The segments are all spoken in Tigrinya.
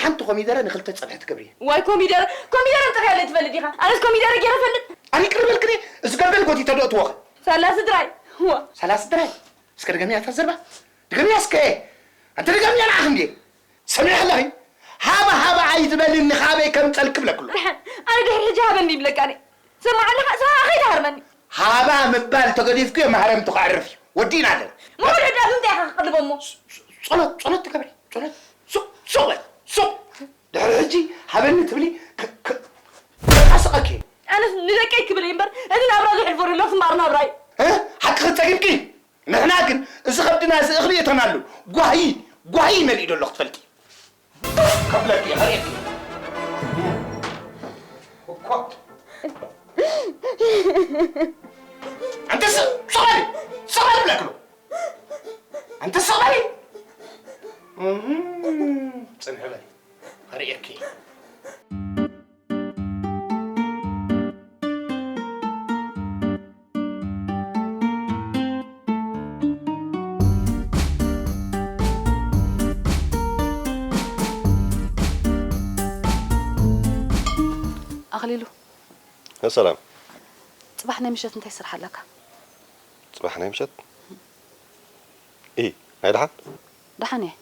ሓንቲ ኮሚደረ ንኽልተ ጸብሒ ትገብርየ። ዋይ ኮሚደረ፣ ኮሚደረ ጥርያ ለይ ትፈልጥ ኢኻ። ኣነስ ኮሚደረ ገይረ ፈልጥ። ኣነ ቅርበልክኒ፣ እዚ ገልበል ጎቲተ ዶ እትወኸ? ሳላ ስድራይ። ዋ። ሳላ ስድራይ? እስከ ድገምያ እታ ዘርባ። ድገምያ እስከ። ኣንተ ድገምያ ንዓኽ እንዴ? ሰሚዕኺ ኣለኺ? ሃባ ሃባ ኣይትበልኒ፣ ካበይ ከምጸልኪ ብለክሎ። ኣነ ድሕሪ ሕጂ ሃበኒ ይብለካ ኣነ። ስማዕ ኣለኻ፣ ስማዕ ከይትሃርመኒ። ሃባ ምባል ተገዲፍኩዮ፣ ማህረምቱ ከዕርፍ እዩ። ወዲእና ኣለና። ምኹድ ሕዳግ እንታይ ኢኻ ክቕልቦ እሞ? ጸሎት፣ ጸሎት ትገብሪ፣ ጸሎት። ሱቕ፣ ሱቕ በል፣ ሱቕ። ድሕሪ ሕጂ ሃበኒ ትብሊ፣ ክ-፣ ክ-፣ ከጣስቐኪ። ኣነስ ንደቀይ ክብል እየ እምበር፣ እዚ ናብራ ዘሕልፎ ዘሎ ስማር ናብራ እዩ። እ? ሓቂ ክትጸጊብኪ? ንሕና ግን እዚ ከብድና እዚ እኽሊ እተናሉ ጓሂ፣ ጓሂ መሊኡ ዘሎ ክትፈልጢ። ከብለኪ፣ ከርእየኪ። እኮ። ኣንተ ስ-፣ ስቕ በሊ፣ ስቕ በሊ ብለክሎ። ኣንተ ስቕ በሊ። እም፣ ጽንሒ በሊ። ከርእየኪ። ኣኽሊሉ። ሰላም። ጽባሕ ናይ ምሸት እንታይ ስራሕ ኣለካ? ጽባሕ ናይ ምሸት? ኢ፣ ናይ ደሓን? ደሓን እየ።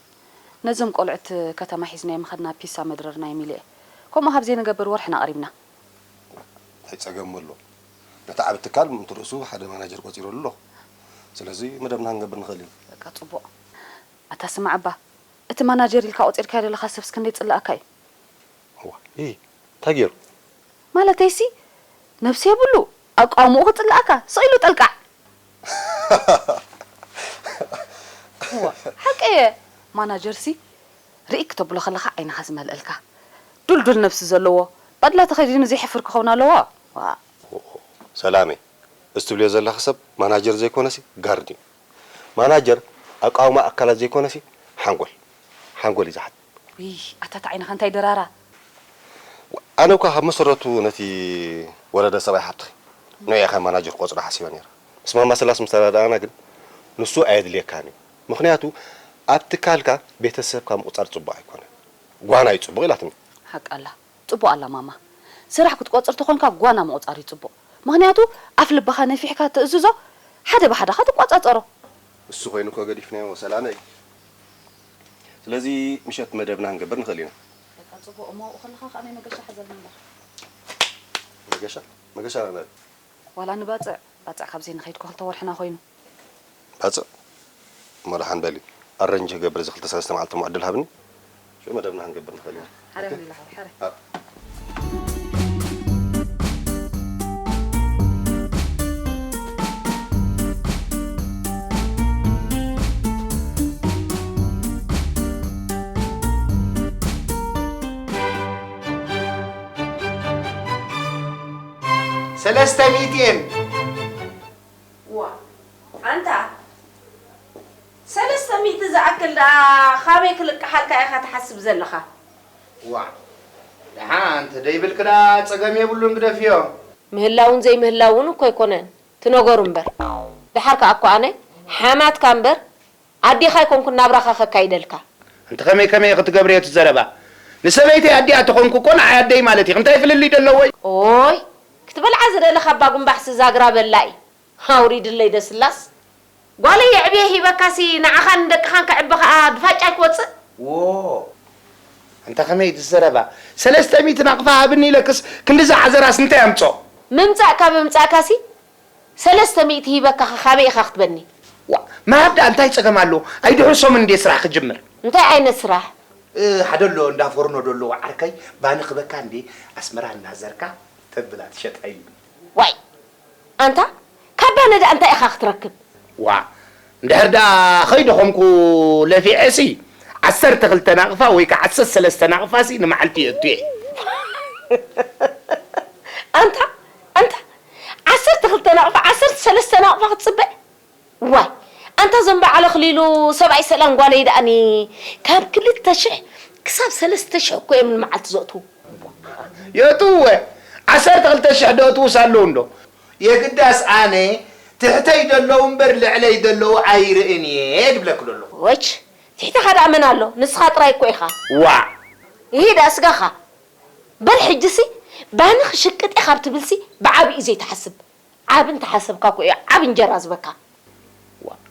ነዞም ቆልዑት ከተማ ሒዝናዮም ምኸድና ፒሳ መድረርና እዮም ኢለ እየ። ከምኡ ካብ ዘይንገብር ወርሕና ቀሪብና። እንታይ ጸገም ኣሎ? ነቲ ዓቢ ትካል ምእንቲ ርእሱ ሓደ ማናጀር ቆጺረሉ ኣለኹ። ስለዚ መደብና ክንገብር ንኽእል ኢና። በቃ ጽቡቕ። ኣታ ስማዕ እባ፣ እቲ ማናጀር ኢልካ ቆጺርካዮ ዘለኻ ሰብስ ክንደይ ጽላኣካ እዩ? እዋ፣ ኢ፣ እንታይ ገይሩ? ማለተይሲ፣ ነብሲ የብሉ፣ ኣቃውምኡ ክጽላኣካ፣ ስቕ ኢሉ ጠልቃዕ። እዋ፣ ሓቂ እየ። ማናጀርሲ፣ ርኢክ ክተብሎ ከለኻ ዓይንኻ ዝመልአልካ። ዱልዱል ነብሲ ዘለዎ፣ ባድላ ተኸዲኑ ዘይሕፍር ክኸውን ኣለዎ። ዋ። ሰላመይ፣ እዚ ትብልዮ ዘለኺ ሰብ ማናጀር ዘይኮነሲ ጋርድ እዩ። ማናጀር ኣቃውማ ኣካላት ዘይኮነሲ ሓንጎል፣ ሓንጎል እዩ ዝሓት። ውይ፣ ኣታ እታ ዓይንኻ እንታይ ደራራ። ኣነ እኳ ካብ መሰረቱ ነቲ ወረደ ሰብኣይ ሓብትኺ፣ ንዕኡ ኢኻ ማናጀር ክቆጽሮ ሓሲበ ነይረ። ምስ ማማ ስላስ ምስ ተረዳእና ግን ንሱ ኣየድልየካን እዩ። ምኽንያቱ ኣብ ትካልካ ቤተሰብካ ምቑጻር ጽቡቕ ኣይኮነን። ጓና እዩ ጽቡቕ ኢላትኒ። ሓቃ ኣላ። ጽቡቕ ኣላ ማማ። ስራሕ ክትቆጽር ተኾንካ ጓና ምቑጻር እዩ ጽቡቕ። ምኽንያቱ ኣፍ ልብኻ ነፊሕካ ትእዝዞ፣ ሓደ ብሓደኻ ትቋጻጸሮ። እሱ ኮይኑ እኮ ገዲፍናዮ ሰላመይ። ስለዚ ምሸት መደብና ክንገብር ንኽእል ኢና። በቃ ጽቡቕ እሞ ኣብኡ ከለኻ ከኣ ናይ መገሻ ሓዘልና እምበር። መገሻ? መገሻ ናበይ? ዋላ ንባጽዕ፣ ባጽዕ ካብ ዘይንኸይድ እኮ ክልተ ወርሕና ኮይኑ። ባጽዕ? እሞ ደሓን በሊ። ኣረንጅ ክገብር እዚ ክልተ ሰለስተ መዓልቲ እሞ ዕድል ሃብኒ። ሽዑ መደብና ክንገብር ንኽእል ኢና። ሓረ ኦኬ? በሊ ሓወይ፣ ሓረ። ኣብ። ሰለስተ ሚእቲ እየን። ዋ፣ ኣንታ ሰለስተ ሚእቲ ዝኣክል ደኣ ኻበይ ክልቅሓልካ ኢኻ ትሓስብ ዘለኻ? ዋ፣ ደሓን እንተ ደይብልኪ ደኣ ጸገም የብሉን፣ ግደፍዮ። ምህላውን ዘይምህላውን እኮ ኣይኮነን፣ ትነገሩ እምበር። ደሓር ከኣ እኮ ኣነ ሓማትካ እምበር፣ ኣዴኻ ኣይኮንኩን ናብራኻ ከካይደልካ። ኣንቲ ከመይ ከመይ ክትገብርዮ እቲ ዘረባ? ንሰበይተይ ኣዲኣ ተኾንኩ እኮ ንዓይ ኣደይ ማለት ኢኺ። እንታይ ፍልልይ ደለዎ? ኦይ፣ ክትበልዓ ዝደለኻ እባ ጉምባሕሲ ዛግራ በላኢ። ኣውሪድለይ ደስላስ። ጓለይ የዕብየ ሂበካሲ ንዓኻን ንደቅኻን ከዕቢ ኸኣ ብፋጫይ ክወጽእ? ዎ፣ ኣንታ ከመይ እቲ ዘረባ? ሰለስተ ሚእቲ ናቕፋ ሃብኒ ኢለክስ ክንድዚ ዓዘራስ እንታይ ኣምጾ? ምምጻእካ ብምምጻእካሲ ሰለስተ ሚእቲ ሂበካ ኸ ካበይ ኢኻ ክትበኒ? ዋ፣ ምሃብ ደኣ እንታይ ጸገም ኣለዎ? ኣይድሕሶምን እንዴ ስራሕ ክጅምር? እንታይ ዓይነት ስራሕ? እ፣ ሓደ ኣሎ እንዳ ፎርኖ ዶ ኣለዎ ዓርከይ፣ ባኒ ክበካ እንዴ ኣስመራ እናዘርካ ተብላ ትሸጣ ኢሉ። ዋይ፣ ኣንታ ካብ ባኒ ደኣ እንታይ ኢኻ ክትረክብ? ዋ፣ እንድሕር ደኣ ኸይደ ኾንኩ ለፊዐሲ፣ ዓሰርተ ክልተ ናቕፋ ወይ ከኣ ዓሰርተ ሰለስተ ናቕፋሲ ንመዓልቲ የእቱ እየ። ኣንታ፣ ኣንታ፣ ዓሰርተ ክልተ ናቕፋ፣ ዓሰርተ ሰለስተ ናቕፋ ክትጽበ? ዋይ፣ ኣንታ እዞም በዓል ኣኽሊሉ ሰብኣይ ሰላም ጓለይ ደኣኒ ካብ ክልተ ሽሕ ክሳብ ሰለስተ ሽሕ እኮ እዮም ንመዓልቲ ዘእትዉ። የእትውወ፣ ዓሰርተ ክልተ ሽሕ ደእትውስ ኣለዉ እንዶ። የግዳስ ኣነ ትሕተይ ደለዉ እምበር ልዕለይ ደለዉ ኣይርእን እየ ድብለኪ ደለኹ። ወች፣ ትሕተኻ ደኣ መን ኣሎ? ንስኻ ጥራይ እኮ ኢኻ። ዋዕ! ይሂድ ኣስጋኻ። በል ሕጅሲ ባኒ ክሽቅጥ እየ ካብ ትብልሲ ብዓቢ እዩ ዘይትሓስብ። ዓቢ እንተሓሰብካ እኮ እዩ ዓቢ እንጀራ ዝበካ።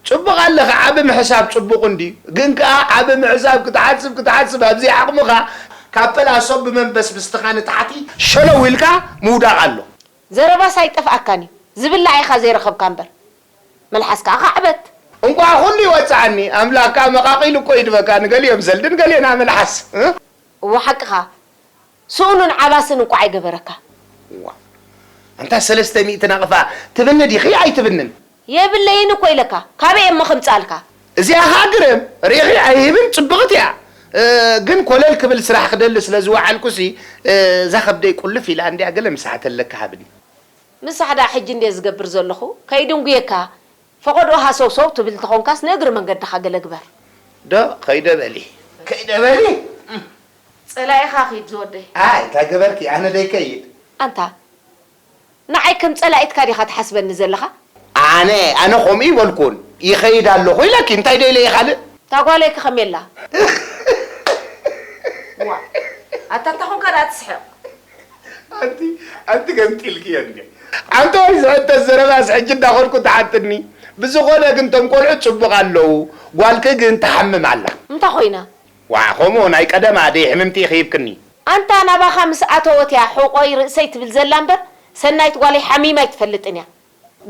ጽቡቕ ኣለኻ፣ ዓቢ ምሕሳብ ጽቡቕ እንድዩ። ግን ከኣ ዓቢ ምሕሳብ ክትሓስብ ክትሓስብ ኣብዚ ዓቕምኻ ካብ ፈላሶ ብመንፈስ ምስትኻ ንታሕቲ ሸለው ኢልካ ምውዳቕ ኣሎ። ዘረባስ ኣይጠፍኣካን እዩ፣ ዝብላዕ ኢኻ ዘይረኸብካ እምበር። መልሓስካ ኣኻዕበት። እንቋዕ ኩሉ ይወጽዓኒ፣ ኣምላኽ ከኣ መቓቒሉ እኮ ይድበካ፣ ንገሊኦም ዘልድን ገሊኦና መልሓስ። እ? እወ ሓቅኻ፣ ስኡኑን ዓባስን እንቋዕ ኣይገበረካ። ዋእ፣ ኣንታ ሰለስተ ሚእቲ ናቕፋ ትብኒ ዲኺ ኣይትብንን? የብለይን እኮ ኢለካ፣ ካበይ እየ እሞ ከምጽኣልካ? እዚኣ ኸኣ ግርም ርኢኺ ኣይህብን ጽብቕቲ እያ። እ፣ ግን ኮለል ክብል ስራሕ ክደሊ ስለ ዝወዓልኩሲ፣ እ፣ እዛ ከብደይ ቁልፍ ኢላ እንድያ ገለ ምሳሕ ተለካ ሃብኒ። ምሳሕ ደኣ ሕጂ እንድየ ዝገብር ዘለኹ፣ ከይድንጉየካ፣ ፈቐዶኡ ሃሰውሰው ትብል እንተኾንካስ ንእግሪ መንገድኻ ገለ ግበር። ዶ ከይደ በሊ። ከይደ በሊ። ጸላኢኻ ኺድ ዝወደይ። ኣይ እንታይ ገበርኪ ኣነ ደይከይድ። ኣንታ ንዓይ ከም ጸላኢትካ ዲኻ ትሓስበኒ ዘለኻ? ኣነ ኣነ ከምኡ ይበልኩን ይኸይድ ኣለኹ ኢለኪ እንታይ ደይለ ይኻልእ? እታ ጓለይ ከ ከመይ ኣላ? ዋእ ኣታ እንታይ ኾንካ ደኣ ትስሕቕ? ኣንቲ ኣንቲ ገምጢልክዮ እንዴ ኣንተ ወይ ዝሕተት ዘረባስ ሕጂ እንዳኾንኩ ትሓትኒ ብዝኾነ ግን ቶም ቆልዑት ጽቡቕ ኣለዉ ጓልኪ ግን ትሓምም ኣላ እንታይ ኾይና ዋእ ከምኡ ናይ ቀደማ ደይ ሕምምቲ ኢኺ ሂብክኒ ኣንታ ናባኻ ምስ ኣተወት እያ ሕቖይ ርእሰይ ትብል ዘላ እምበር ሰናይት ጓለይ ሓሚማ ኣይትፈልጥን እያ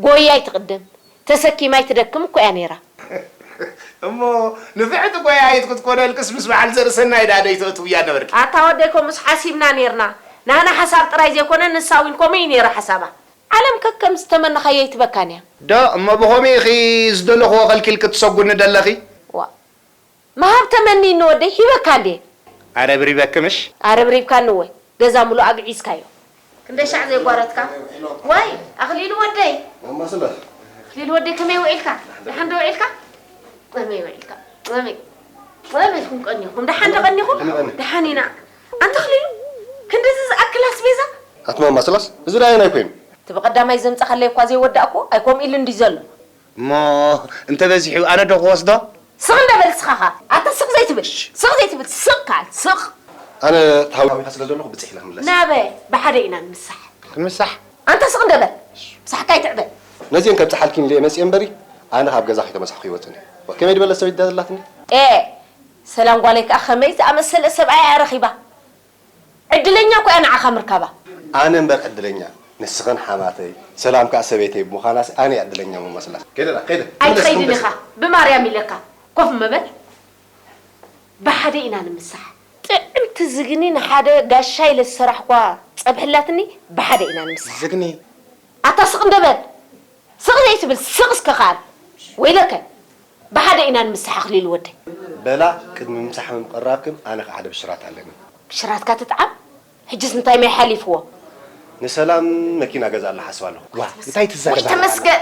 ጎያይ ትቕድም ተሰኪማ ኣይትደክም እኮ እያ ነይራ። እሞ ንፍዕቲ ጎያይት ክትኮነልክስ ምስ በዓል ዘርእሰናይ ደኣ ደይተእትውያ ነበርኪ። ኣታ ወደይ ከምኡስ ሓሲብና ነይርና። ናህና ሓሳብ ጥራይ ዘይኮነ ንሳ እውን ከምኡ እዩ ነይሩ ሓሳባ። ዓለም ከከም ዝተመነኻዮ ኣይትበካን እያ። ዶ እሞ ብኸምኡ ኢኺ ዝደለኽዎ ከልኪልኪ ትሰጉኒ ደለኺ? ዋእ ምሃብ ተመንይኒ ወደይ ሂበካ እንድየ። ኣረብሪበኪ ምሽ? ኣረብሪብካኒ እወ ገዛ ምሉእ ኣግዒዝካዮ። ክንደይ ሻዕ ዘየጓረትካ ዋይ ኣኽሊሉ ወደይ። ማማ ስለ ኣኽሊሉ ወደይ ከመይ ውዒልካ? ደሓን ዶ ውዒልካ? ከመይ ውዒልካ? ከመይ ከመይ ኢኹም ቀኒኹም? ደሓን ዶ ቀኒኹም? ደሓን ኢና። ኣንታ ኣኽሊሉ ክንድዚ ዝኣክል ኣስቤዛ? ኣቲ ማማ ስላስ እዚ ደኣ ኣየናይ ኮይኑ? እቲ ብቐዳማይ ዘምጻኻለይ እኳ ዘይወዳእኩዎ ኣይ ከምኡ ኢሉ እንድዩ ዘሎ። እሞ እንተበዚሑ ኣነ ዶ ክወስዶ? ስቕ እንደ በል ንስኻ ኸኣ ኣታ ስቕ ዘይትብል ስቕ ዘይትብል ስቕ ከኣ ስቕ። ኣነ ተሃዊኸ ስለ ዘለኹ ብጺሕ ኢለ ክምለስ። ናበይ? ብሓደ ኢና ንምሳሕ። ክንምሳሕ? ኣንታ ስቕ እንደ በል ምሳሕካ ኣይትዕበ። ነዚኤን ከብጽሓልኪ ኢለ እየ መጺኤ እምበሪ ኣነ ካብ ገዛ ከይተመሳሕኹ ኣይወጽእን እየ። ከመይ ዝበለት ሰበይቲ ድያ ዘላትኒ? ኤእ ሰላም ጓለይ ከኣ ከመይ ዝኣመሰለ ሰብኣይ እያ ረኺባ። ዕድለኛ እኮ እያ ንዓኻ ምርካባ። ኣነ እምበር ዕድለኛ ንስኽን ሓማተይ ሰላም ከኣ ሰበይተይ ብምዃናስ ኣነ እየ ዕድለኛ መማስላ። ከይደ ከይደ ኣይትኸይድን ኢኻ ብማርያም ኢለካ ኮፍ እሞ በል ብሓደ ኢና ንምሳሕ። ጥዕምቲ ዝግኒ ንሓደ ጋሻ ኢለ ዝሰራሕኳ ጸብሒ ኣላትኒ ብሓደ ኢና ንምሳሕ። ዝግኒ ኣታ ስቕ እንዶ በል። ስቕ ዘይትብል ስቕ እስከ ከኣ ወይለከ ብሓደ ኢና ንምሳሕ ኣኽሊሉ ወደይ። በላ ቅድሚ ምሳሕ ምቕራብክን ኣነ ከኣ ሓደ ብሽራት ኣለኒ። ብሽራትካ ትጥዓም ሕጅስ እንታይ ማይ ሓሊፍዎ። ንሰላም መኪና ገዝኣላ ሓስብ ኣለኹ። ዋእ እንታይ ትዛረባ ኣለኻ? ተመስገን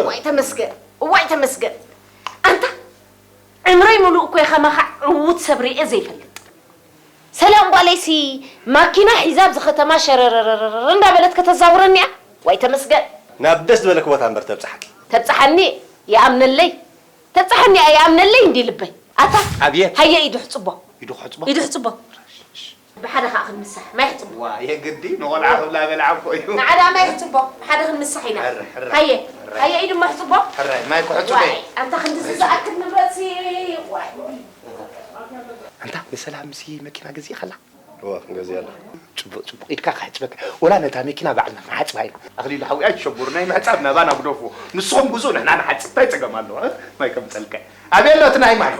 እዋይ ተመስገን እዋይ ተመስገን ኣንታ ዕምረይ ሙሉእ እኮ እየ ከማኻ ዕዉት ሰብ ሪኤ ዘይፈልጥ። ሰላም ጓለይሲ ማኪና ሒዛ ኣብዚ ከተማ ሸረረረረረ እንዳበለት ከተዛውረኒ እያ። ዋይ ተመስገን። ናብ ደስ ዝበለኪ ቦታ እምበር ተብፅሓኪ። ተብፅሓኒ ይኣምነለይ ተብፅሓኒ እያ ይኣምነለይ እንዲ ልበይ። ኣታ ኣብየት። ሃየ ኢዱ ሕፅቦ። ኢዱ ክሕፅቦ? ኢዱ ሕፅቦ። ብሓደ ከዓ ክንምሳሕ ማይ ሕፅቦ። ዋ የግዲ ንቆልዓ ክብላ በልዓ እኮ እዩ። ንዓ ደኣ ማይ ሕፅቦ ብሓደ ክንምሳሕ ኢና። ሕረ ሕረ። ሃየ ሕረ። ሃየ ኢዱ እሞ ሕፅቦ። ሕረ ማይ ክሕፅቦ። ዋይ ኣንታ ክንድዚ ዝኣክል ንብረትሲ ዋይ። ኣንታ ንሰላም ሲ መኪና ገዚእኻላ? እወ ገዚኣ ኣለኹ። ጽቡቕ ጽቡቕ ኢድካ ክሕጽበካ ወላ ነታ መኪና ባዕልና ክንሓጽባ ኢና። ኣኽሊሉ ሓወይ ኣይትሸብሩ ናይ ምሕጻብ ናባና ግደፍዎ። ንስኹም ግዝኡ ንሕና ንሓጽብ ታይ ጸገም ኣለዎ? ማይ ከምጸልካ። ኣበይ ኣሎ እቲ ናይ ማይ?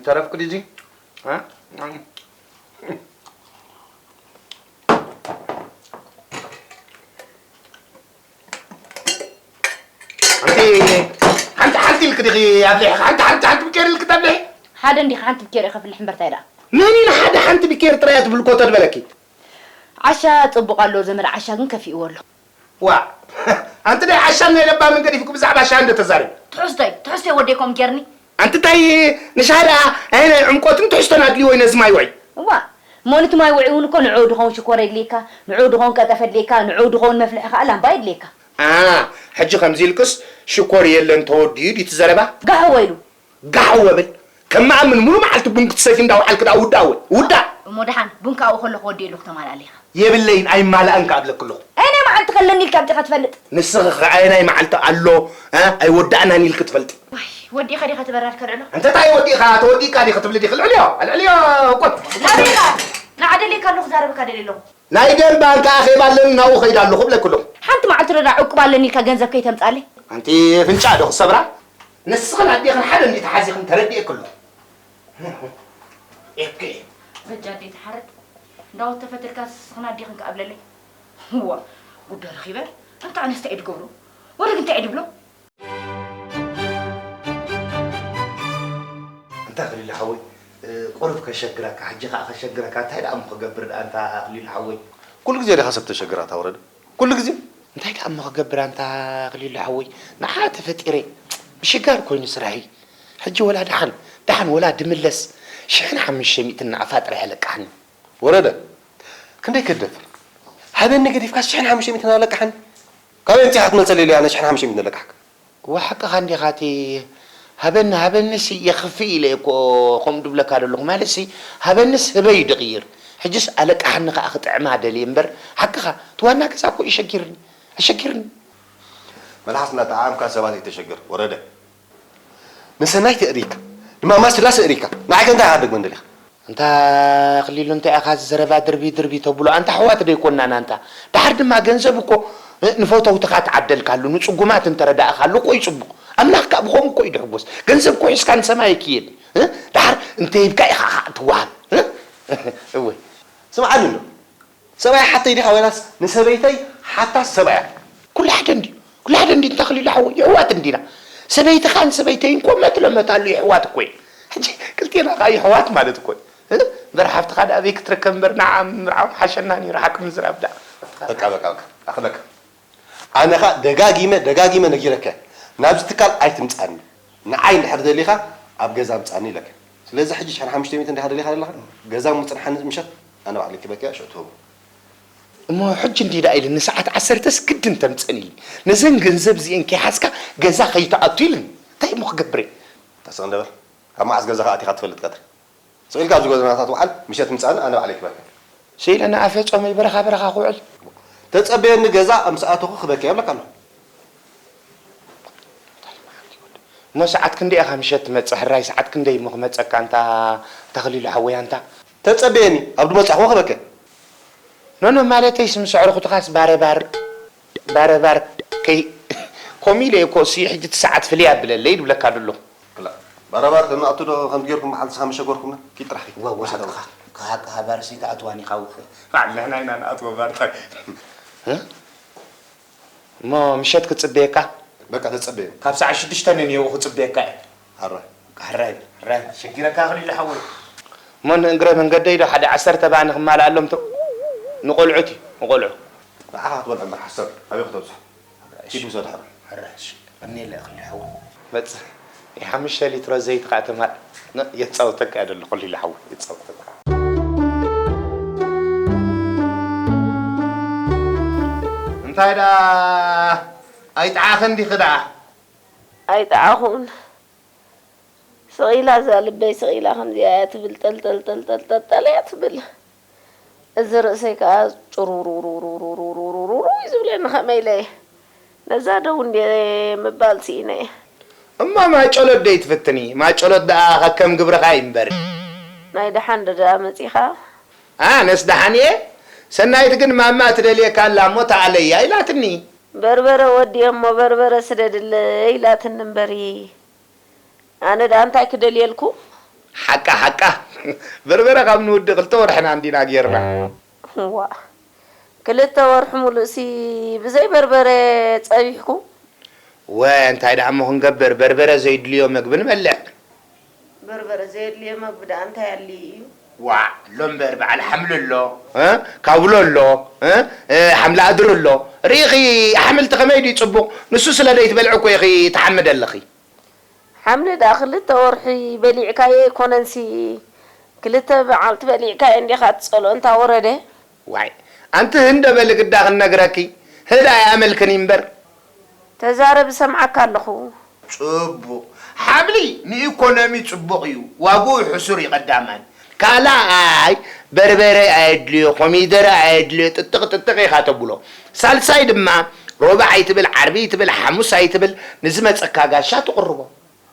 ተረፍኩ ዲጂ ሓንቲ ሓንቲ ኢልክ ዲኺ ኣብሊሕኻ ሓንቲ ሓንቲ ሓንቲ ብኬር ኢልክ ተብልሒ ሓደ እንዲኻ ሓንቲ ብኬር እየ ከፍልሕ እምበር ታይ ደኣ መን ኢሉ ሓደ ሓንቲ ብኬር ጥራይ እያ ትብል እኮ ተድበለኪ ዓሻ ጽቡቕ ኣሎ ዘመድ ዓሻ ግን ከፊእዎ ኣሎ ዋእ ኣንቲ ናይ ዓሻን ናይ ለባምን ገዲፍኩ ብዛዕባ ሻሂ እንደ ተዛረቢ። ትሕዝቶይ፣ ትሕዝቶይ ወደይ ኮም ጌርኒ። ኣንቲ ታይ ንሻሂ ደኣ ኣየናይ ዕምቆትን ትሕዝቶን ኣድልዎ እዩ ነዚ ማይ ውዒ? እዋ፣ እሞ ነቲ ማይ ውዒ እውን እኮ ንዕኡ ድኸውን ሽኮር የድልየካ፣ ንዕኡ ድኸውን ቀጠፍ የድልየካ፣ ንዕኡ ድኸውን መፍልሒ ከኣ ላምባ የድልየካ። ኣ፣ ሕጂ ከምዚ ኢልክስ ሽኮር የለን ተወዲኡ ድዩ እቲ ዘረባ? ጋሕ ወይሉ። ጋሕ ወብል። ከም መኣምን ሙሉ መዓልቲ ቡን ክትሰቲ እንዳውዓልክ ደኣ ውዳእ ወይ ውዳእ። እሞ ደሓን ቡን ካብኡ ከለኹ ወዲኡ ኣለኹ ተማልኣለይ ኢኻ። የብለይን ኣይማላእን ከኣ እብለኪ ኣለኹ። ኣየናይ መዓልቲ ከለኒ ኢልካ ኣምጺኻ ትፈልጥ? ንስኺ ኸ ኣየናይ መዓልቲ ኣሎ፣ እ፣ ኣይወዳእናን ኢልኪ ትፈልጢ? ዋይ፣ ወዲእኻ ዲኻ እቲ በራድ ከልዕሎ? እንተ እንታይ ወዲእኻ፣ ተወዲእካ ዲኺ ትብሊ ዲኺ? ልዕልዮ፣ ኣልዕልዮ፣ ቁጥ። ኣበይ ኢኻ? ንዓ ደልየካ ኣለኹ፣ ክዛረበካ ደልየ ኣለኹ። ናይ ደም ባንክ ኣኼባ ኣለኒ፣ ናብኡ ኸይደ ኣለኹ እብለኪ ኣለኹ። ሓንቲ መዓልቲ ዶ ደኣ ዕቁብ ኣለኒ ኢልካ ገንዘብ ከይተምጻለይ? ኣንቲ ፍንጫ ዶ ክሰብራ? ንስኽን ኣዴኽን ሓደ እንዲ ተሓዚኽን ተረዲኤኪ ኣለኹ። ኤክ። በጃ ኣደይ ትሓርድ። እንዳወት ተፈትልካ ንስኽን ኣዴኽን ክኣብለለይ። እዋ፣ ጉዳ ረኺበ። እንታ ኣነስ እንታይ እየ ድገብሮ? ወደግ እንታይ እየ ድብሎ? እንታይ ክሊሉ ሓወይ፣ እ፣ ቁሩብ ከሸግረካ፣ ሕጂ ኸኣ ከሸግረካ፣ እንታይ ደኣ እሞ ክገብር ደኣ እንታ ክሊሉ ሓወይ? ኩሉ ግዜ ዲኻ ሰብ ተሸግር ኣታ ወረደ? ኩሉ ግዜ? እንታይ ደኣ እሞ ክገብር ኣንታ ክሊሉ ሓወይ፣ ንዓ ተፈጢረ፣ ምሽጋር ኮይኑ ስራሐይ። ሕጂ ወላ ደሓን፣ ደሓን ወላ ድምለስ፣ ሽሕን ሓሙሽተ ሚእትን ናቕፋ ጥራይ ኣለቃሕኒ። ወረደ፣ ክንደይ ክትደፍር? ሃበኒ ገዲፍካስ ሽሕን ሓሙሽተ ሚእትን ኣለቃሕኒ? ካበይ ኣምጺኻ ክትመልሰለይ ኢለ ኣነ ሽሕን ሓሙሽተ ሚእትን ኣለቃሕካ? እወ ሓቅኻ እንዲኻ፣ እቲ ሃበኒ፣ ሃበኒሲ የኽፍእ ኢለ እኮ ከምኡ ድብለካ ዘለኹ። ማለትሲ፣ ሃበኒስ ህበይ እዩ ድቕይር። ሕጅስ ኣለቃሕኒ ከኣ ክጥዕማ ደልየ እምበር፣ ሓቅኻ፣ እቲ ዋና ገዛ እኮ እዩ ሸጊርኒ። ኣሸጊርኒ። መልሓስ እናጠዓምካ ሰባት ኣይተሸግር፣ ወረደ። ንሰናይት የእርይካ፣ ንማማ ስላሰ የእርይካ፣ ንዓይ ከ እንታይ ኢኻ ክትደግመኒ ደሊኻ? ኣንታ ኣኽሊሉ፣ እንታይ ኢኻ እዚ ዘረባ ድርቢ ድርቢ ተብሎ? ኣንታ ኣሕዋት ዶ ኣይኮናን ኣንታ? ደሓር ድማ ገንዘብ እኮ፣ እ፣ ንፈተውትኻ ትዓደልካሉ፣ ንጽጉማት እንተረዳእኻሉ እኮ እዩ ጽቡቕ። ኣምላኽ ከኣ ብኸምኡ እኮ እዩ ድሕጎስ። ገንዘብ እኮ ሒዝካ ንሰማይ ኣይክየድን። እ? ደሓር እንተ ሂብካ ኢኻ ኸኣ ትወሃብ። እ? እወ። ስምዓኒ እንዶ። ሰብኣይ ሓተይ ዲኻ ወይናስ ንሰበይተይ ሓታስ ሰብኣያ? ኩሉ ሓደ እንድዩ። ኩሉ ሓደ እንድዩ፣ ኣንታ ኣኽሊሉ ሓወይ፣ የሕዋት እንዲና። ሰበይትኻን ሰበይተይን እኮ መትሎ መታሉ የሕዋት እኮ እየን። ሕጂ ክልቴና ኸኣ የሕዋት ማለት እኮ እዩ። እ? እምበር ሓፍትኻ ደኣ ኣበይ ክትርከብ እምበር፣ ንዓ ምርዓው ሓሸና ነይሩ፣ ሓቂ ምዝራብ ደኣ። በቃ፣ በቃ፣ በቃ። ኣኽለካ። ኣነ ኸኣ ደጋጊመ፣ ደጋጊመ ነጊረካ። ናብዚ ትካል ኣይትምጻኒ። ንዓይ እንድሕር ደሊኻ ኣብ ገዛ ምጻኒ ኢለካ። ስለዚ ሕጂ ሽሕን ሓሙሽተ ሚእትን እንዲኻ ደሊኻ ዘለኻ? ገዛ ምጽንሓኒ ምሸት ኣነ ባዕለይ ክበክያ ሽዑ ትህቦ። እሞ ሕጂ እንዲ ደኣ ኢልኒ ሰዓት ዓሰርተስ ግድን ተምጽእኒ ኢልኒ። ነዘን ገንዘብ እዚኤን ከይሓዝካ ገዛ ከይትኣቱ ኢልኒ። እንታይ እሞ ክገብር እየ? ተስቕ እንደ በል። ካብ መዓስ ገዛኻ ኣቲኻ ትፈልጥ ቀትሪ? ስቕ ኢልካ ኣብዚ ጎደናታት ውዓል፣ ምሸት ምጻኒ ኣነ ባዕለይ ክበክያ። ስኢለ ንኣፈ ጾመይ በረኻ በረኻ ክውዕል። ተጸበየኒ ገዛ ምስ ኣተኹ ክበክያ ይብለካ ኣለኹ። እሞ ሰዓት ክንደይ ኢኻ ምሸት ትመጽእ? ሕራይ ሰዓት ክንደይ እሞ ክመጸካ ኣንታ ተኽሊሉ ሓወይ ኣንታ? ተጸበየኒ፣ ኣብ ድመጻኹ ክበክያ። ኖ፣ ኖ፣ ማለተይስ ምስ ኣዕሩኽትኻስ ባረባር፣ ባረባር ከይ-፣ ከምኡ ኢለ እኮ እሲ ሕጂ እቲ ሰዓት ፍልይ ኣብለለይ ድብለካ ደለኹ። ክላ፣ ባረባር ተናእቱ ዶ ከምዚ ጌርኩም መዓልቲ ሰሓ መሸገርኩምና? ኪድ ጥራሕ ኪድ። ዋ፣ ዋ፣ ሓቅኻ፣ ሓቅኻ ባርሲ ተኣትዋኒ ካብ ውኽእ። ባዕልና ኢና ንኣትዎ ባርታ። እ? እሞ ምሸት ክጽበየካ? በቃ ተጸበየ። ካብ ሰዓት ሽዱሽተ ንንየው ክጽበየካ እየ። ሕራይ። ሕራይ፣ ሕራይ፣ ሸጊረካ ክሊሉ ሓወይ። እሞ ንእግረ መንገደይ ዶ ሓደ ዓሰርተ ባኒ ክማልኣሎም ቶ-፣ ንቆልዑት እዩ፣ ንቆልዑ። ንዓኻ ክትበልዖ እምበር ሓሰር ኣበይ ክተብጽሖ? ኪድ ውሰድ ሕራይ። ሕራይ፣ እሺ። ቀንየለ ክሊሉ ሓወይ። መጽ-፣ ናይ ሓሙሽተ ሊትሮ ዘይት ከኣ ተማል-፣ ነ-፣ የጻውተካ እየ ደለኹ ክሊሉ ሓወይ፣ የጻውተካ። እንታይ ደኣ ኣይጠዓኽን ዲኺ ደኣ? ኣይጠዓኹን። ስቕ ኢላ እዛ ልበይ ስቕ ኢላ ከምዚኣ እያ ትብል፣ ጠልጠል፣ ጠልጠል፣ ጠልጠል እያ ትብል። እዚ ርእሰይ ከኣ ጭሩሩሩሩሩሩሩሩሩ እዩ ዝብለኒ፣ ከመይ ኢለ እየ? ነዛ ደው እንድየ ምባል ስኢነ እየ። እሞ ማጨሎት ደይ ትፍትኒ? ማጨሎት ደኣ ከከም ግብርኻ እዩ እምበር። ናይ ደሓን ዶ ደኣ መጺኻ? ኣነስ ደሓን እየ። ሰናይት ግን ማማ ትደልየካ ኣላ እሞ ተኣለያ ኢላትኒ። በርበረ ወድየ እሞ በርበረ ስደድለይ ኢላትኒ እምበሪ። ኣነ ደኣ እንታይ ክደልየልኩም? ሓቃ፣ ሓቃ። በርበረ ካብ ንውዲ ክልተ ወርሕና እንዲና ጌርና። ዋእ፣ ክልተ ወርሒ ሙሉእሲ ብዘይ በርበረ ጸቢሕኩም? ወ፣ እንታይ ደኣ እሞ ክንገብር፣ በርበረ ዘይድልዮ መግቢ ንበልዕ። በርበረ ዘየድልዮ መግቢ ደኣ እንታይ ኣልዩ እዩ? ዋዕ ኣሎ እምበር በዓል ሓምሊ ኣሎ፣ እ? ካውሎ ኣሎ፣ እ? እ፣ ሓምሊ ኣድሪ ኣሎ። ርኢኺ ኣሕምልቲ ከመይ ድዩ ጽቡቕ? ንሱ ስለ ዘይትበልዒ እኮ ኢኺ ትሓምዲ ኣለኺ። ሓምሊ ደኣ ክልተ ወርሒ በሊዕካዮ ኣይኮነንሲ፣ ክልተ መዓልቲ በሊዕካዮ እንዲኻ ትጸልኦ እንታ ወረደ። ዋይ፣ ኣንቲ ህንደ በሊ ግዳ ክነግረኪ፣ ህዳ ኣይኣመልክን እምበር። ተዛረብ እሰምዓካ ኣለኹ። ጽቡቕ። ሓምሊ ንኢኮኖሚ ጽቡቕ እዩ፣ ዋግኡ ሕሱር እዩ ቀዳማይ። ካልኣይ በርበረ ኣየድልዮ፣ ኮሚደረ ኣየድልዮ፣ ጥጥቕ ጥጥቕ ኢኻ ተብሎ። ሳልሳይ ድማ ሮብዕ ኣይትብል፣ ዓርቢ ኣይትብል፣ ሓሙስ ኣይትብል፣ ንዝመጸካ ጋሻ ትቕርቦ።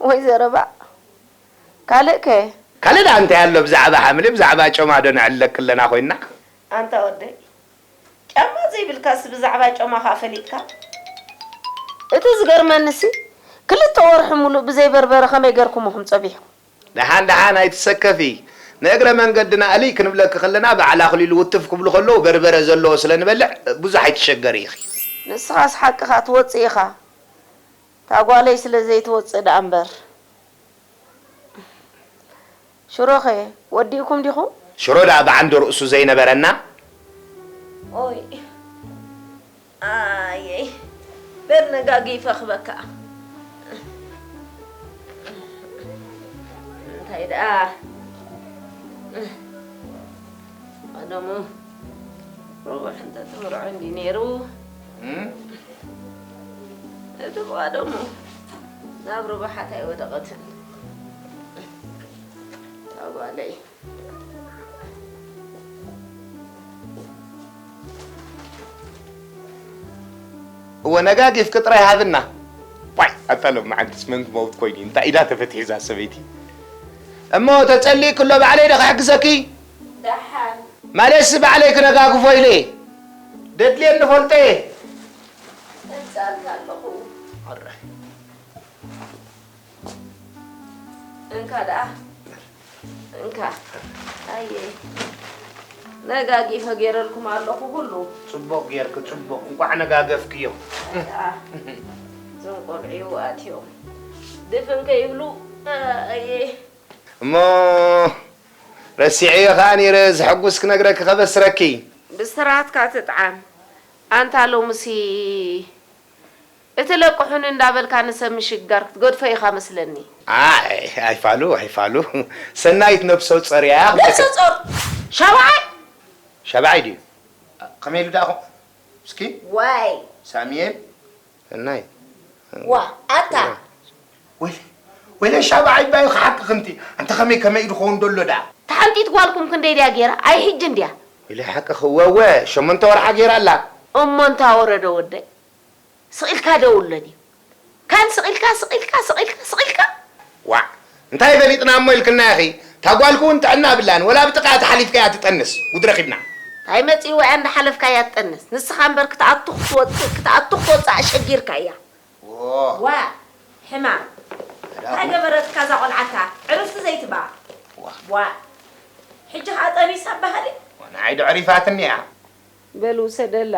ወይ ዘረባ። ካልእ ከ? ካልእ ደኣ እንታይ ኣሎ ብዛዕባ ሓምሊ፣ ብዛዕባ ጮማ ዶ ነዕልለኪ ኣለና ኮይንና? ኣንታ ወደይ፣ ጫማ ዘይብልካስ ብዛዕባ ጮማ ኸኣ ፈሊጥካ? እቲ ዝገርመኒሲ፣ ክልተ ወርሒ ሙሉእ ብዘይ በርበረ ከመይ ገርኩምኹም ጸቢሕኩም? ደሓን ደሓን ኣይትሰከፊ። ንእግረ መንገድና እልይ ክንብለኪ ከለና፣ በዓል ኣኽሊሉ ውትፍ ክብሉ ከለዉ በርበረ ዘለዎ ስለ ንበልዕ ብዙሕ ኣይትሸገሪ ኢኺ። ንስኻስ ሓቅኻ ትወጽእ ኢኻ። እታ ጓለይ ስለ ዘይትወጽእ ደኣ እምበር። ሽሮኸ ወዲእኩም ዲኹም? ሽሮ ደኣ ብዓንዲ ርእሱ ዘይነበረና። ኦይ። ኣየይ። በል ነጋጊፈ ክበካ። እንታይ ደኣ? ቀደሙ ርቡሕ እንተ ትምርዖ እንዲ ነይሩ። እም? እቲ ብቐደሙ ናብ ርቡሓት ኣይወደቐትን። እታ ጓለይ። እወ፣ ነጋጊፍኪ ጥራይ ሃብና። ዋይ፣ ኣታ ሎማዓንትስ መን ክመውት ኮይኑ እዩ? እንታይ ኢዳ ተፈትሒ እዛ ሰበይቲ? እሞ ተጸሊእኪ ኣሎ፣ ባዕለይ ዶ ክሕግዘኪ? ደሓን። ማለትሲ ባዕለይ ክነጋግፎ ኢለ እየ። ደድልየኒ ፈልጦ እየ። እጻልካ ኣለኹ። ኣረ። እንካ ደኣ። እንካ። ኣየ። ነጋጊፈ ገይረልኩም ኣለኹ ኩሉ። ጽቡቕ ጌርኪ፣ ጽቡቕ። እንቋዕ ነጋገፍክዮ። ደኣ። እዞም ቆልዑ ይዋት እዮም። ድፍን ከይብሉ። ኣየ። እሞ ረሲዐዮ ኸኣ ነይረ፣ ዘሐጉስ ክነግረኪ ከበስረኪ። ብስራትካ ትጥዓም። ኣንታ ሎምሲ እቲ ለቅሑኒ እንዳበልካ ንሰብ ምሽግጋር ክትገድፎ ኢኻ መስለኒ። ኣይ፣ ኣይፋሉ፣ ኣይፋሉ። ሰናይት ነብሰ ጾር እያ። ነብሰ ጾር? ሻብዓይ? ሻብዓይ ድዩ? ከመይ ኢሉ ደኣ ኾ-፣ እስኪ? ዋይ። ሳሙኤል? ሰናይት? ዋ፣ ኣታ። ወይለ፣ ወይለ ሻብዓይ ባዩ ክሓቅኽ እንቲ። ኣንታ ከመይ፣ ከመይ ኢሉ ክኸውን ደሎ ደኣ? ተሓንጢጥ ጓልኩም ክንደይ ድያ ገይራ? ኣይ፣ ሕጂ እንድያ። ወይለ ሓቅኺ፣ ወወ፣ ሸሞንተ ወርሓ ገይራ ኣላ። እሞ እንታ ወረደ ወደይ? ስቕ ኢልካ ደውለኒ። ካን ስቕ ኢልካ፣ ስቕ ኢልካ፣ ስቕ ኢልካ፣ ስቕ ኢልካ። ዋዕ፣ እንታይ ፈሊጥና እሞ ኢልክና ኢኺ? እታ ጓልኪ እውን ጥዕና ብላን፣ ወላ ብጥቓ ተሓሊፍካያ ትጠንስ፣ ጉድ ረኺብና። እንታይ መጺእዋ እያ እንዳሓለፍካያ ትጠንስ? ንስኻ እምበር ክትኣቱ ክትወጽእ፣ ክትኣቱ ክትወጽእ ኣሸጊርካያ። ዎ። ዋ፣ ሕማም። እንታይ ገበረትካ እዛ ቆልዓታ? ዕርፍቲ ዘይትባ። ዋ። ዋ። ሕጂ ኸኣ ጠኒሳ በሃሊ? ንዓይ ዶ ዕሪፋትኒ እያ? በል ውሰደላ።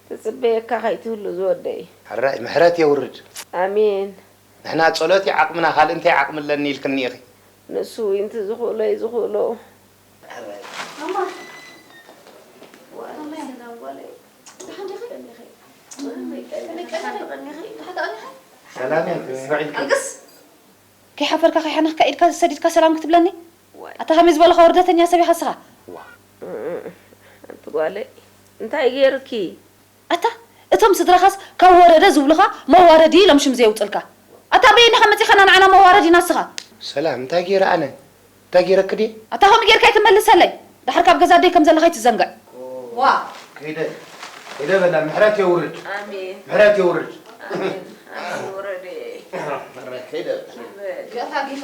ትጽበየካ ከይትህሉ ዝወደይ። ሕራይ ምሕረት የውርድ። ኣሜን። ንሕና ጸሎት እዩ ዓቕምና፣ ካልእ እንታይ ዓቕሚ ኣለኒ ኢልክኒ ኢኺ? ንሱ እዩ፣ እንቲ ዝኽእሎ እዩ ዝኽእሎ። ማማ። ዋ፣ ሰላም ጓለይ። ደሓን ዲኺ? ከመይ ቀኒኺ? ደሓን ተቐኒኺ? ደሓን ተቐኒኺ? ሰላም እየ፣ ከመይ ውዒልኪ? ኣልቅስ። ከይሓፈርካ ከይሓነኽካ ኢድካ ሰዲድካ ሰላም ክትብለኒ? ዋይ። ኣታ ከመይ ዝበልኻ ወርደተኛ ሰብ ኢኻ እስኻ? ዋ። ኣንቲ ጓለይ፣ እንታይ ገይርኪ? ኣታ እቶም ስድራኻስ ካብ ወረደ ዝብሉኻ መዋረዲ ኢሎም ሽም ዘየውፅልካ። ኣታ በየኒኻ መፂኻና ንዓና መዋረዲና እስኻ? ሰላም፣ እንታይ ገይረ ኣነ? እንታይ ገይረኪ ድየ? ኣታ ከምኡ ጌርካ ኣይትመልሰለይ። ደሓር ካብ ገዛ ኣደይ ከም ዘለኻ ኣይትዘንግዕ። ዋ። ከይደ፣ ከይደ በላ፣ ምሕረት የውርድ። ኣሜን። ምሕረት የውርድ። ኣሜን። ኣሜን፣ ወረደ። ምሕረት፣ ከይደ። ተጋጊኻ፣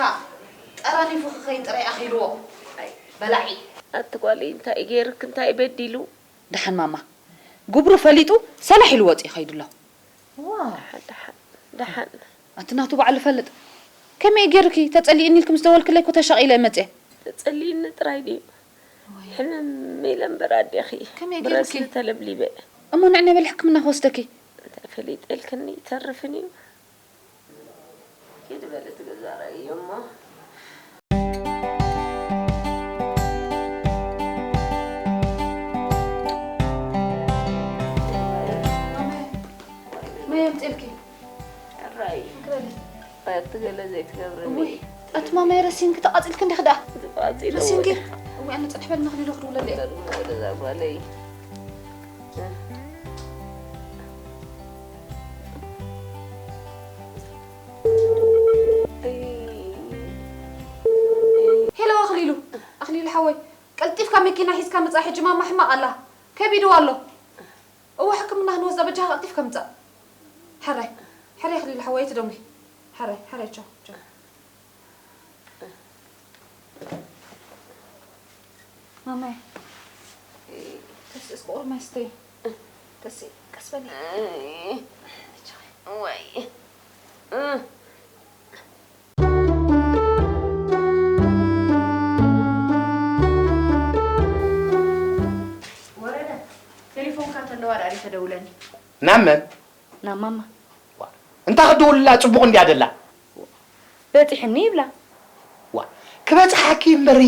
ጠራኒፉ ክኸይድ ጥራይ ኣኺልዎ። ኣይ። በላዒ። ኣቲ ጓለይ፣ እንታይ ገይርክ፣ እንታይ በዲሉ? ደሓን ማማ፣ ግብሩ ፈሊጡ ሰላሕ ኢሉ ወፂኡ ይኸይድ ኣሎ። ዋ። ደሓን፣ ደሓን፣ ደሓን። ኣቲ ናቱ ባዕሉ ፈልጥ። ከመይ ገይርኪ ተጸሊእኒ ኢልኪ ምስ ደወልክለይ እኮ ተሻቒለ እየ መጽየ። ተጸሊእኒ ጥራይ ድዩ? ወይ። ሕምም ኢለ እምበር ኣዴኺ። ከመይ ብረስኒ ገይርኪ? ተለብሊበ። እሞ ንዕኒ በል ሕክምና ክወስደኪ። እንታይ ፈሊጠ ኢልክኒ ይተርፍን እዩ። ኪድ በል እቲ ገዛ ርኣዮ እሞ። ከምፅእልኪ። ሕራይ። ግበሪ። ኣቲ ገለ ዘይትገብርኒ። እውይ፣ ኣቲ ማማይ ረሲንኪ ተቓፂልኪ እንዲኺ ደኣ። ተቓፂለ ረሲንኪ? እውይ። እውይ፣ ኣነ ፅንሕ በልና ክሊሎ ክድውለለይ። ክደውል እዛ ጓለይ። ሄሎ ኣኽሊሉ፣ ኣኽሊሉ ሓወይ፣ ቀልጢፍካ መኪና ሒዝካ ምጻእ፣ ሕጂ ማማ ሕማቕ ኣላ፣ ከቢድዋ ኣሎ። እወ፣ ሕክምና ክንወስዳ በጃኻ ቀልጢፍካ ምጻእ። ሕራይ፣ ሕራይ ኣኽሊሉ ሓወይ፣ ኣይትደውሊ። ሕራይ፣ ሕራይ፣ ቻው፣ ቻው። ማማይ፣ ተስእ እስኪ ቁሩብ ማይ ስተይ። ተስእ፣ ቀስ በሊ። ወይ። ወረደ፣ ቴሌፎንካ ተለዋ ደኣ ተደውለኒ። ናብ መን? ናብ ማማ። ዋ፣ እንታይ ክድውልላ ጽቡቕ እንድያ ደላ? በጺሕኒ ይብላ። ዋ፣ ክበጽሓኪ እምበር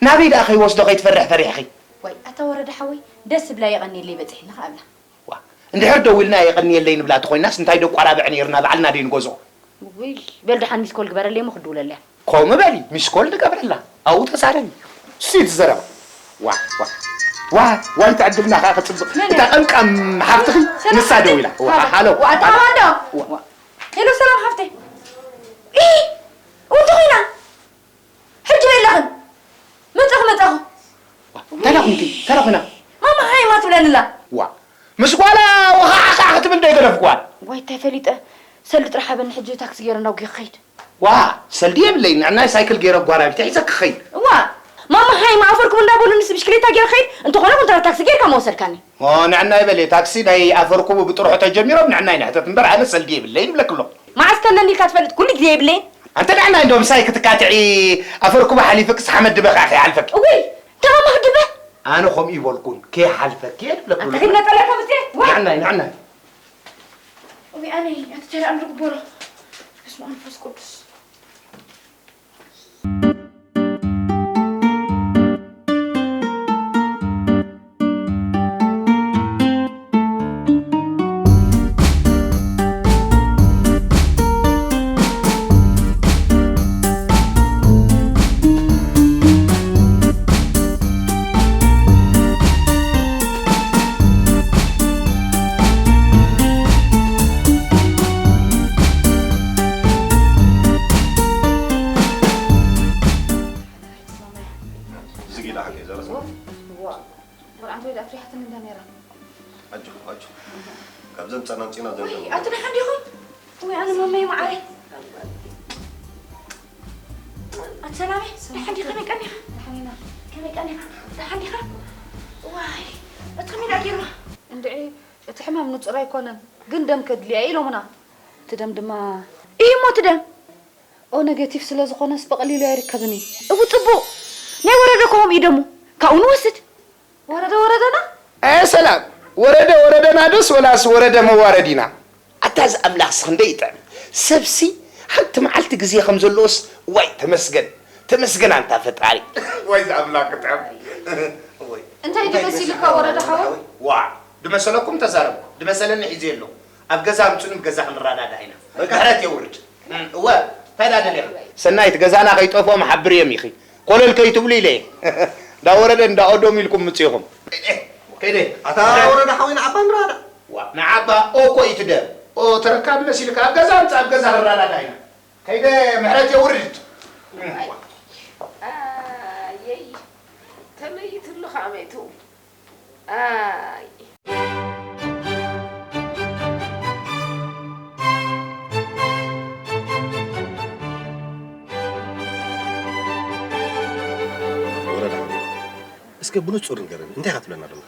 ናበይ ደኣ ከይወስዶ ከይትፈርሒ ፈሪሕኺ? ዋይ፣ ኣታ ወረደ ሓወይ፣ ደስ ዝብላ የቐንየለይ በጺሕኒ ከኣ እብላ። ዋ፣ እንድሕር ደዊልና የቐንየለይ ንብላ ተኾይናስ እንታይ ደቋራብዕ ነይርና ባዕልና ደይ ንገዝኦ? ውይ፣ በል ደሓን ሚስኮል ግበረለይ እሞ ክድውለለያ። ከምኡ በሊ፣ ሚስኮል ንገብረላ። ኣብኡ ተዛረቢ። እስቲ እቲ ዘረባ። ዋ፣ ዋ፣ ዋ፣ ዋይ ትዕድልና ከኣ ክጽብቕ። መን እታ እያ? ቀምቃም ሓፍትኺ ሰላም ንሳ ሓፍተይ። ደዊላ። ዋ፣ ሃሎ። ሃሎ። ዋ፣ ኣታ ሃሎ። ዋ። ሄሎ፣ ሰላም ሓፍተይ። ኢ፣ እንታይ ኮይና? ሕጂ በይ ኣለኽን። መጻኹ፣ መጻኹ። ዋ፣ እንታይ ደኣ ኾንኪ? እንታይ ደኣ ኮይና? ማማ ሃይማ ትብለኒ ኣላ። ዋ፣ ምስ ጓላ ወኻዕኻዕ ክትብል ዶ ኣይገደፍክዋን? ዋይ፣ እንታይ ፈሊጠ? ሰልዲ ጥራሕ ሃበኒ፣ ሕጂ ታክሲ ገይረ እንዳጉየ ክኸይድ። ዋ፣ ሰልዲ የብለይ፣ ንዕናይ ሳይክል ገይረ ጓራቢተይ ሒዘ ክኸይድ። እዋ፣ ማማ ሃይማ ኣፈርኩም እንዳበሉንስ ብሽክሌታ ገይረ ክኸይድ፣ እንተኾነ ኩንትራት ታክሲ ገይርካ ምወሰድካኒ። ኦ፣ ንዕናይ በለ፣ ታክሲ ናይ ኣፈርኩቡ ብጥርሑ ተጀሚሮም ንዕናይ ንሕተት እምበር፣ ኣነ ሰልዲ የብለይን ይብለኪ ኣለኹ። መዓስ ከለኒ ኢልካ ትፈልጥ? ኩሉ ግዜ የብለይን። ኣንተ ንዕናይ እንዶ ምሳይ ክትካትዒ ኣፈርኩቡ ሓሊፍክስ ሓመድ ድበ ከኣ ከይሓልፈኪ። እውይ፣ እንታይ ማማ ክድበ? ኣነ ከምኡ ይበልኩን፣ ከይሓልፈኪ እየ ዝብለኪ ኣንተ ኣለኹ። ኺድ ነጠለካ ብዜ? ዋይ! ንዕናይ፣ ንዕናይ። እውይ፣ ኣነ፣ ኣቲ ተራ ኣምልክ ቦሮ። በስመ ኣብ መንፈስ ቅዱስ። ዝጊዳ ሓቂ ዘረሰ። ዋ፣ ዋ። ወርዓንተ ወይ ደኣ ፍሪሓትኒ እንዳ ነይራ። ኣጆ፣ ኣጆ። ካብ ዘምጻና ኣምጺና ወይ፣ ዘምጻና። ኣቲ ደሓን ዲኹም? ወይ፣ ኣነ መመይ መዓረይ። ኣቲ ሰላመይ፣ ደሓን ዲኻ? ከመይ ቀኒኻ? ደሓን ኢና። ከመይ ቀኒኻ? ደሓን ዲኻ? ዋይ፣ ኣቲ ከመይ ደኣ ገይርዋ? እንድዒ፣ እቲ ሕማም ንጹር ኣይኮነን፣ ግን ደም ከድልያ እዩ ኢሎምና። እቲ ደም ድማ፣ እዩ እሞ እቲ ደም። ኦ ኔጌቲቭ ስለ ዝኾነስ ብቐሊሉ ኣይርከብን እዩ። እው ጽቡቕ። ናይ ወረደ ከምኡ እዩ ደሙ። ካብኡ ንወስድ። ወረደ ወረደና? ኣየ ሰላም፣ ወረደ ወረደና ዶስ ወላስ ወረደ መዋረዲና? ኣታ እዚ ኣምላኽስ ክንደይ ይጥዕም። ሰብሲ ሓንቲ መዓልቲ ግዜ ከም ዘለዎስ ዋይ ተመስገን፣ ተመስገን ኣንታ ፈጣሪ። ዋይ እዚ ኣምላኽ ክጥዕም። ወይ። እንታይ ድመሲልካ ወረደ ሓወይ? ዋ፣ ድመሰለኩም ተዛረብኩ፣ ድመሰለኒ ሒዘ ኣለኹ። ኣብ ገዛ ኣምጹኒ፣ ብገዛ ክንረዳዳእ ኢና። በቃ። ምሕረት የውርድ። እወ፣ እንታይ ደኣ ደሊኻ? ሰናይት፣ ገዛና ከይጠፍኦም ሓብርዮም ኢኺ። ኮለል ከይትብሉ ኢለ እየ። እንዳ ወረደ እንዳ ኦዶም ኢልኩም ምጽኢኹም። ከይደ። ኣታ ወረደ ሓወይ ንዓባ ንራዳ። ዋ፣ ንዓባ ኦ እኮ እዩ እቲ ደም። ኦ፣ ተረካቢ መሲልካ ኣብ ገዛ ኣምጽእ፣ ኣብ ገዛ ክንረዳዳ ኢና። ከይደ ምሕረት የውርድ። ኣየይ፣ ተለይትሉ ከኣ መይቱ። ኣይ። ወረዳ፣ እስከ ብንጹር ንገረኒ፣ እንታይ ኢኻ ትብለና ደለኻ?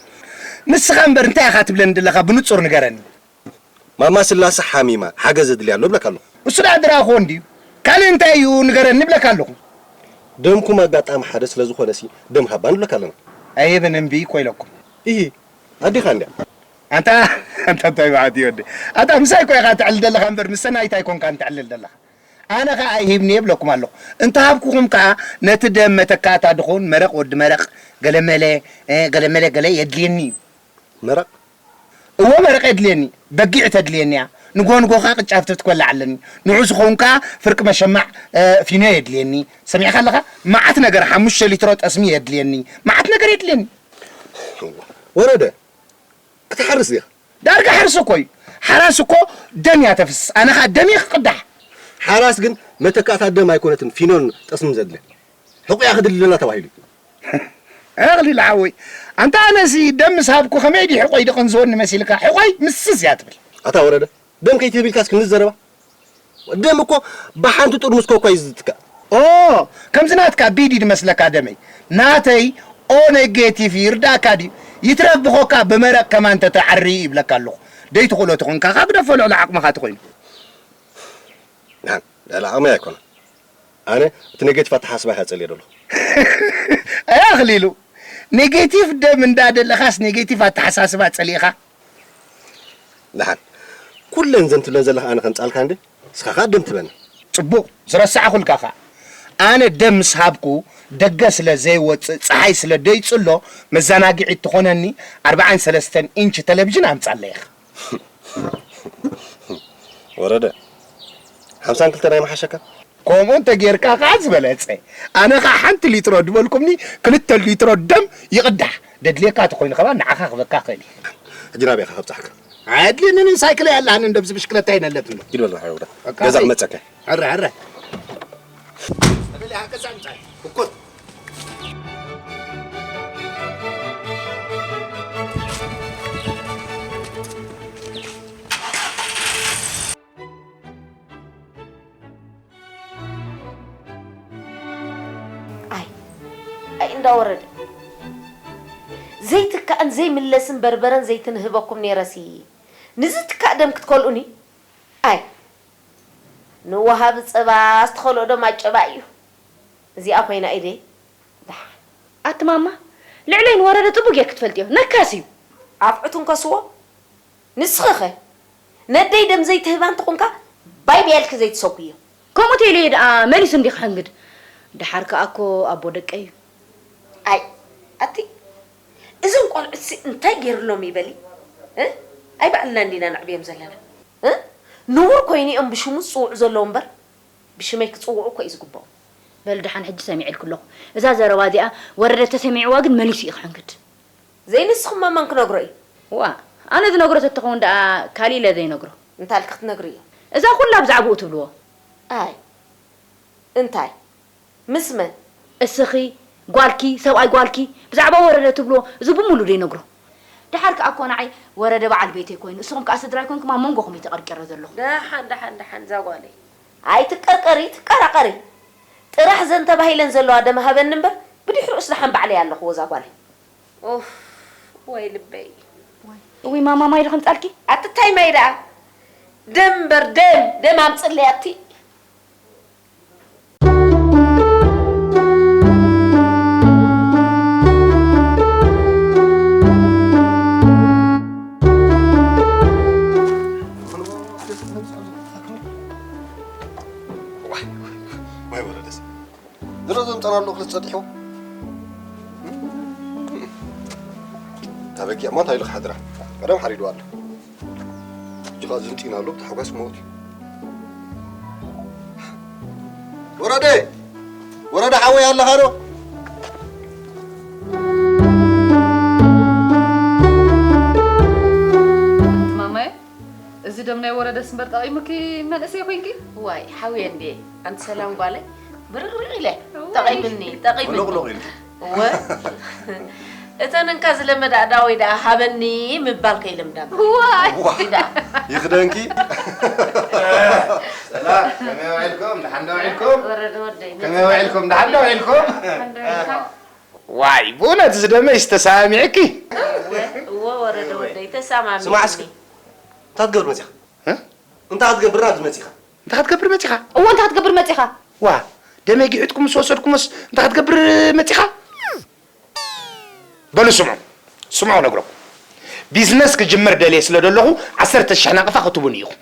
ንስኻ እምበር እንታይ ኢኻ ትብለኒ ደለኻ? ብንጹር ንገረኒ። ማማ ስላሰ ሓሚማ፣ ሓገዝ የድልያ ኣሎ እብለካ ኣለኹ። እሱ ደኣ ዝረኣኹዎ እንድዩ። ካልእ እንታይ እዩ ንገረኒ እብለካ ኣለኹ። ደምኩም ኣጋጣሚ ሓደ ስለ ዝኾነሲ፣ ደም ሃባ ንብለካ ኣለና። ኣይህብን እምቢ እኮ ኢለኩም። ኢሂ፣ ኣዴኻ እንድያ። ኣንታ፣ ኣንታ እንታይ መዓት እዩ ወዲ። ኣታ ምሳይ እኮ ኢኻ ትዕልል ዘለኻ እምበር፣ ምስ ሰናይት ኣይኮንካን ትዕልል ዘለኻ። ኣነ ኸኣ ኣይሂብን እየ እብለኩም ኣለኹ። እንተሃብኩኹም ከኣ፣ ነቲ ደም መተካእታ ድኸውን መረቕ ወዲ መረቕ፣ ገለመለ፣ እ፣ ገለመለ ገለ የድልየኒ እዩ። መረቕ? እወ፣ መረቕ የድልየኒ። በጊዕ ተድልየኒ እያ። ንጎ ንጎ ከኣ ቅጫ ፍትፍት ክበልዕ ኣለኒ። ንዑ ዝኸውን ከኣ ፍርቂ መሸማዕ፣ እ፣ ፊኖ የድልየኒ። ሰሚዕካ ኣለኻ? መዓት ነገር፣ ሓሙሽተ ሊትሮ ጠስሚ የድልየኒ። መዓት ነገር የድልየኒ። ወረደ፣ ክትሓርስ ዲኻ? ዳርጋ ሓርስ እኮ እዩ። ሓራስ እኮ ደም እያ ተፍስስ። ኣነ ኸኣ ደም እየ ክቕዳሕ። ሓራስ ግን መተካእታ ደም ኣይኮነትን፣ ፊኖን ጠስምን ዘድልያ። ሕቑያ ክድሊ ደላ ተባሂሉ እዩ። ኣኽሊሉ ሓወይ፣ ኣንታ ኣነሲ ደም ምስ ሃብኩ ከመይ ድዩ ሕቖይ ድቕን ዝወኒ መሲልካ? ሕቖይ ምስስ እያ ትብል። ኣታ ወረደ፣ ደም ከይትህብ ኢልካስ ክንዲ ዘረባ? ደም እኮ ብሓንቲ ጥርሙዝ ኮካ እዩ ዝትካእ። ኦ፣ ከምዚ ናትካ ቢዲ ድመስለካ ደመይ። ናተይ ኦ ኔጌቲቭ ይርዳእካ ድዩ? ይትረፍ ብኾካ ብመረቕ ከማን ተተዓሪ ይብለካ ኣለኹ። ደይትኽእሎ ተኾንካ፣ ካብ ግደፎ ልዕሊ ዓቕምኻ ተኾይኑ። ንሓን፣ ልዕሊ ዓቕመይ ኣይኮነን። ኣነ እቲ ኔጌቲቭ ኣተሓሳስባ እየ ጸልየ ዘለኹ። ኣይ ኣኽሊሉ፣ ኔጌቲቭ ደም እንዳደለኻስ ኔጌቲቭ ኣተሓሳስባ ጸሊእኻ? ደሓን፣ ኩለን ዘን ትብለን ዘለኻ ኣነ ከምጻልካ እንዴ? እስኻ ኸኣ ደም ትበኒ። ጽቡቕ፣ ዝረሳዕኹልካ ኸኣ። ኣነ ደም ምስ ሃብኩ ደገ ስለ ዘይወጽእ፣ ጸሓይ ስለ ደይጽሎ፣ መዘናግዒት ትኾነኒ ኣርብዓን ሰለስተን ኢንች ተለቪዥን ኣምጻለይ ኢኻ። ወረደ፣ ሓምሳን ክልተን ኣይመሓሸካ? ከምኡ እንተ ጌርካ ኸዓ ዝበለጸ። ኣነ ኸዓ ሓንቲ ሊትሮ ድበልኩምኒ፣ ክልተ ሊትሮ ደም ይቕዳሕ። ደድልየካ ተኾይኑ ኸዓ ንዓኻ ክበካ እኽእል እየ። ሕጂ ናበይ ኢኻ ከብጽሓካ? ኣየድልየንን፣ ሳይክለይ ኣላሃንን፣ ደብዚ ብሽክለታይ ነለትኒ። ኪድ በል፣ ሓወዳ። በቃ፣ ገዛ ኣይ። ክመጸካ። ሕረ፣ ሕረ። እበል፣ ሃከዛ ምጻእ። እኮት። ኣይ፣ ኣይ፣ እንዳወረደ ዘይትካእን ዘይምለስን በርበረን ዘይትን ህበኩም ነይረሲ፣ ንዝትካእ ደም ክትከልኡኒ? ኣይ፣ ንወሃቢ ጸባ ዝተኸልኦ ደም ኣጨባ እዩ። እዚኣ ኮይና ኢደይ። ደሓን። ኣቲ ማማ፣ ልዕለይ ንወረደ ጽቡቅ ጌርኪ ትፈልጥዮ። ነካስ እዩ። ኣፍዑት እንከስዎ። ንስኺ ኸ? ነደይ ደም ዘይትህባ እንተኾንካ፣ ባይ ብያልኪ ዘይትሰጉዮ። ከምኡ ተይለየ ደኣ መሊሱ እንዲ ክሕንግድ። ደሓር ከኣ እኮ ኣቦ ደቀይ እዩ። ኣይ፣ ኣቲ፣ እዞም ቆልዑትሲ እንታይ ገይርሎም ይበሊ? እ? ኣይ ባዕልና እንዲና ነዕብዮም ዘለና። እ? ንቡር ኮይኑ እዮም ብሽሙ ዝጽውዑ ዘለዉ እምበር፣ ብሽመይ ክጽውዑ እኮ እዩ ዝግብኦም። በል ደሓን ሕጂ ሰሚዐልኪ ኣለኹ። እዛ ዘረባ እዚኣ ወረደ ተሰሚዕዋ ግን መሊሱ እዩ ክሕንግድ። ዘይንስኹም መን ክነግሮ እዩ? ዋ፣ ኣነ ዝነግሮ ተትኸውን ደኣ ካሊእ ኢለ ዘይነግሮ። እንታይ ኢልኪ ክትነግርዮ? እዛ ኩላ ብዛዕባኡ ትብልዎ። ኣይ፣ እንታይ? ምስ መን? እስኺ፣ ጓልኪ፣ ሰብኣይ ጓልኪ፣ ብዛዕባ ወረደ ትብልዎ፣ እዚ ብምሉ ዘይነግሮ። ደሓር ከኣ እኮ ንዓይ ወረደ በዓል ቤተይ ኮይኑ፣ እስኹም ከኣ ስድራይ ኮንኩም ኣብ መንጎኹም እዩ ተቐርቂረ ዘለኹ። ደሓን፣ ደሓን፣ ደሓን፣ እዛ ጓለይ። ኣይትቀርቀሪ፣ ትቀራቐሪ። ጥራሕ ዘን ተባሂለን ዘለዋ ደም ሃበኒ እምበር፣ ብድሕሪኡስ ደሓን ባዕለይ ኣለኹ፣ እዛ ጓለይ። ኡፍ፣ ወይ ልበይ። እውይ ማማ፣ ማይ ዶ ከምጻልኪ? ኣቲ ታይ ማይ ደኣ? ደም እምበር ደም፣ ደም ኣምጽለይ ኣቲ። ዋይ፣ ዋይ፣ ወረደስ። ዝሮ ዘምጠና ኣሎ ክልተ ጸዲሕዎ። ኣበጊዕ ማ እንታይ ኢሉ ክሓድራ? ቀደም ሓሪድዋ ኣሎ። ሕጂ ኸኣ ዝንጢና ኣሎ፣ ብታሕጓስ ክመውት እዩ። ወረደ! ወረደ ሓወይ ኣለኻ ዶ? ማማየ፣ እዚ ደም ናይ ወረደስ እምበር ጠቒሙኪ መንእሰይ ኮይንኪ? ዋይ፣ ሓውየ እንድየ። ኣንቲ ሰላም ጓለይ፣ ብርቕሪቕ ኢለ። እዋይ። ጠቒምኒ፣ ጠቒምኒ። ቁልቑሉቕ ኢልኪ። እወ። እተን እንካ ዝለመዳ ኣእዳወይ ደኣ ሃበኒ ምባል ከይልምዳ። እዋይ። እዋ። ይኽደንኪ። ሰላም፣ ከመይ ውዒልኩም? ደሓን ዶ ውዒልኩም? ወረደ ወደይ፣ ከመይ ውዒልኩም? ደሓን ዶ ውዒልኩም? ደሓን ዶ ውዒልካ? ዋይ፣ ብእውነት እዚ ደመይስ ተሰማሚዕኪ? እወ፣ እወ፣ ወረደ ወደይ፣ ተሰማሚዕኒ። ስማዕ እስኪ፣ እንታይ ክትገብር መጺኻ? እ? እንታይ ክትገብር ናብዚ መጺኻ? እንታይ ክትገብር መጺኻ? እወ፣ እንታይ ክትገብር መጺኻ? ዋ፣ ደመይ ጊሒጥኩም ምስ ወሰድኩሞስ እንታይ ክትገብር መጺኻ? በሉ ስምዑ፣ ስምዑ ነግረኩም። ቢዝነስ ክጅምር ደልየ ስለ ደለኹ ዓሰርተ ሽሕ ናቕፋ ክትቡኒ ኢኹም።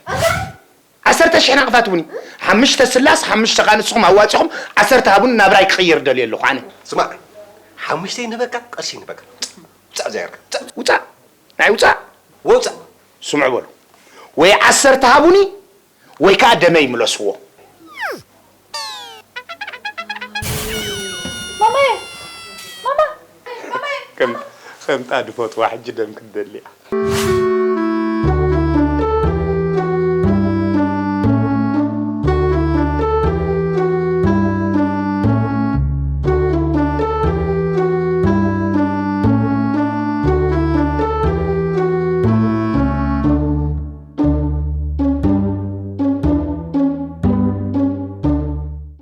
ዓሰርተ ሽሕ ናቕፋ ትቡኒ። ሓሙሽተ ስላስ፣ ሓሙሽተ ከኣ ንስኹም ኣዋጺኹም ዓሰርተ ሃቡኒ፣ ናብራይ ክቕይር ደልየ ኣለኹ ኣነ። ስማዕ፣ ሓሙሽተ ይንበካ፣ ቅርሺ ይንበካ። ውጻእ ዘየርካ፣ ውጻእ። ውጻእ፣ ናይ ውጻእ። ወውጻእ። ስምዑ በሉ። ወይ ዓሰርተ ሃቡኒ ወይ ከዓ ደመይ ምለስዎ። ማማየ! ማማ! ማማየ! ከም ከም ጣድ ፈትዋ ሕጂ ደም ክትደልያ።